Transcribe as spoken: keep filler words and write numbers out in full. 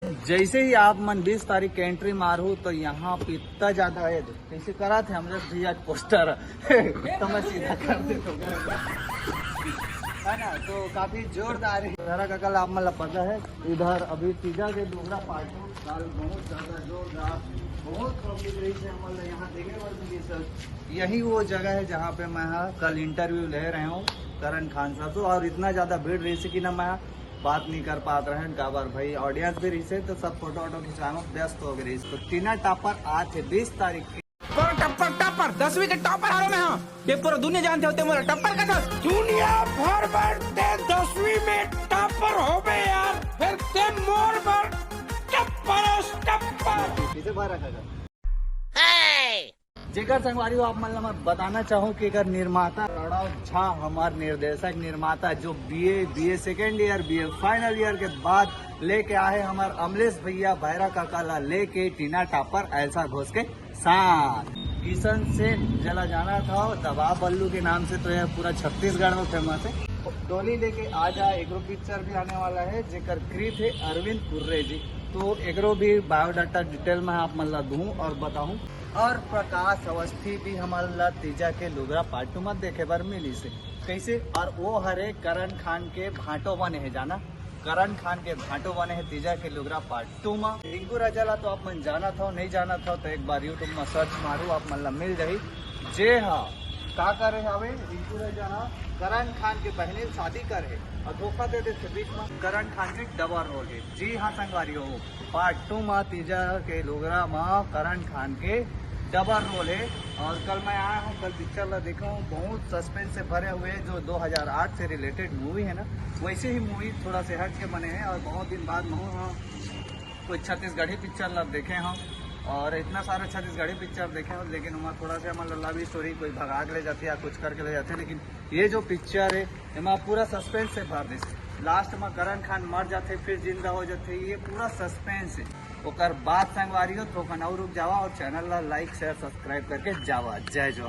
जैसे ही आप मन बीस तारीख के एंट्री मारहू तो यहाँ पे इतना ज्यादा है, कैसे करा थे हम लोग भैया पोस्टर तो मैं सीधा कर देता हूँ। है ना, तो काफी जोरदार है। जरा का कल आप मतलब पता है, इधर अभी तीजा के डोगरा पार्टी काल बहुत ज्यादा जोरदार, बहुत पब्लिक रही से हम लोग यहाँ देखे और भी सर। यही वो जगह है जहाँ पे मैं हाँ कल इंटरव्यू ले रहे हूँ करण खान साहब से, और इतना ज्यादा भीड़ रही से कि ना मैं बात नहीं कर पात रहन, काबर भाई ऑडियंस भी रही से तो सब फोटो वोटो खिंचवाने में व्यस्त हो गए रही। तो टीना टॉपर आज है बीस तारीख के। पर टप्पर टप्पर दसवीं के टॉपर हारो मैं हाँ। ये पूरा दुनिया जानते होते मोला टप्पर का था। दुनिया भर बर ते दसवीं में टॉपर हो गए यार, फिर ते मोर बर टप्पर टप्पर। किसे बाहर रखा था? जेकर संगवारी हो, आप मन ला मैं बताना चाहूँ कि एकर निर्माता प्रणव झा, हमार निर्देशक निर्माता जो BA BA second year BA final year के बाद लेके आए हमार अमलेश भैया भैरा काका ला लेके टीना टॉपर ऐसा घोष के साथ। किशन सेन जला जाना था दबा बल्लू के नाम से, तो यह पूरा छत्तीसगढ़ में फेमस है। डोली लेके आ जा एकरो पिक्चर भी आने वाला है, जेकर क्रिएटर है अरविंद कुर्रे जी। तो एकरो भी बायोडाटा डिटेल में आप मन ला दूँ और बताऊँ। और प्रकाश अवस्थी भी हमन ला तीजा के लुगरा पार्ट टू में देखे बर मिलिस हे। कैसे? और वो हरे करण खान के भांटो बने हे, जाना, करण खान के भांटो बने हे तीजा के लुगरा पार्ट टू में। रिंकू राजा ला तो आप मन जानत हो, नहीं जानत हो तो एक बार यूट्यूब में सर्च मारू, आप मन ला मिल जाही। जे हा का करे हवे रिंकू राजा हा, करण खान के बहनी शादी करे और धोखा दे देथे बीच में, करण खान के डबल रोल है। जी हाँ संगवारी हो, पार्ट टू मा तीजा के लुगरा मा करण खान के डबल रोल है। और कल मैं आया हूँ, कल पिक्चर ला देखा हूँ, बहुत सस्पेंस से भरे हुए, जो दो हज़ार आठ से रिलेटेड मूवी है ना, वैसे ही मूवी थोड़ा से हट के बने हैं। और बहुत दिन बाद मैं हूँ, हाँ, कोई छत्तीसगढ़ी पिक्चर ला देखे हम, और इतना सारा छत्तीसगढ़ी पिक्चर देखे हम, लेकिन वहाँ थोड़ा सा मतलब लव स्टोरी कोई भगा के ले जाते या कुछ करके ले जाते, लेकिन ये जो पिक्चर है, एमा पूरा सस्पेंस से भर देस। लास्ट में करण खान मर जाते, फिर जिंदा हो जाते, ये पूरा सस्पेंस है। ओकर बाद संगवारी हो, थोकन और रुक जावा और चैनल ला लाइक शेयर सब्सक्राइब करके जावा। जय जोहार।